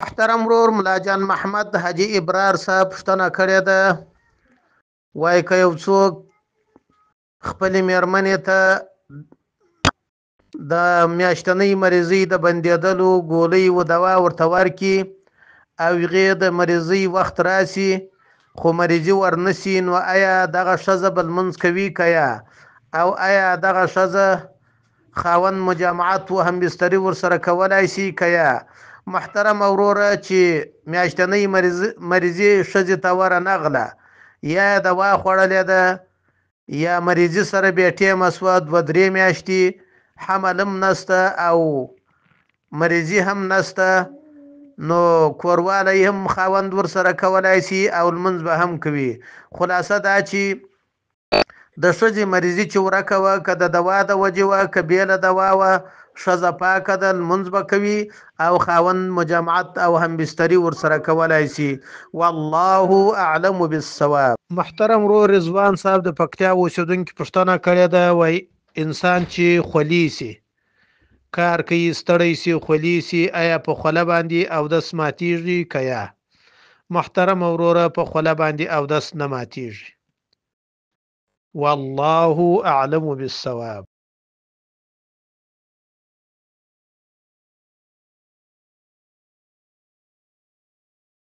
محترم ورور ملا جان محمد حاجي ابرار صاحب پوښتنه کړې ده، وایي که یو څوک خپلې میرمنې ته د میاشتنۍ مریضۍ د بندېدلو ګولۍ و دوا ورته ورکړي او هغې د مریضۍ وخت راسي خو مریضي ورنسي، نو ایا دغه ښځه به لمونځ کوي که یا؟ او ایا دغه ښځه خاوند مجامعت و همبستري ورسره کولای شي که یا؟ محترم وروره، چې میاشتنۍ مریضي ښځې ته ورنغله، یا یې دوا خوړلې ده یا مریضي سره بې ټیمه شوه، دوه درې میاشتې حمل هم نشته او مریضي هم نشته، نو کوروالی هم خاوند ورسره کولای شي او لمونځ به هم کوي. خلاصه دا چې د ښځې مریضي چې ورکه وه، که د دوا د وجې وه که بې له دوا وه، ښځه پاکه ده، لمونځ به کوي او خاوند مجامعت او همبستري ورسره کولای شي. والله اعلم بالصواب. محترم ورور رضوان صاحب د پکتیا اوسېدونکي پوښتنه کړې ده، وایي انسان چې خولې شي، کار کوي، ستړی شي، خولې شي، ایا په خوله باندې اودس ماتیږي که یا؟ محترم وروره، په خوله باندې اودس نه ماتیږي. والله اعلم بالصواب.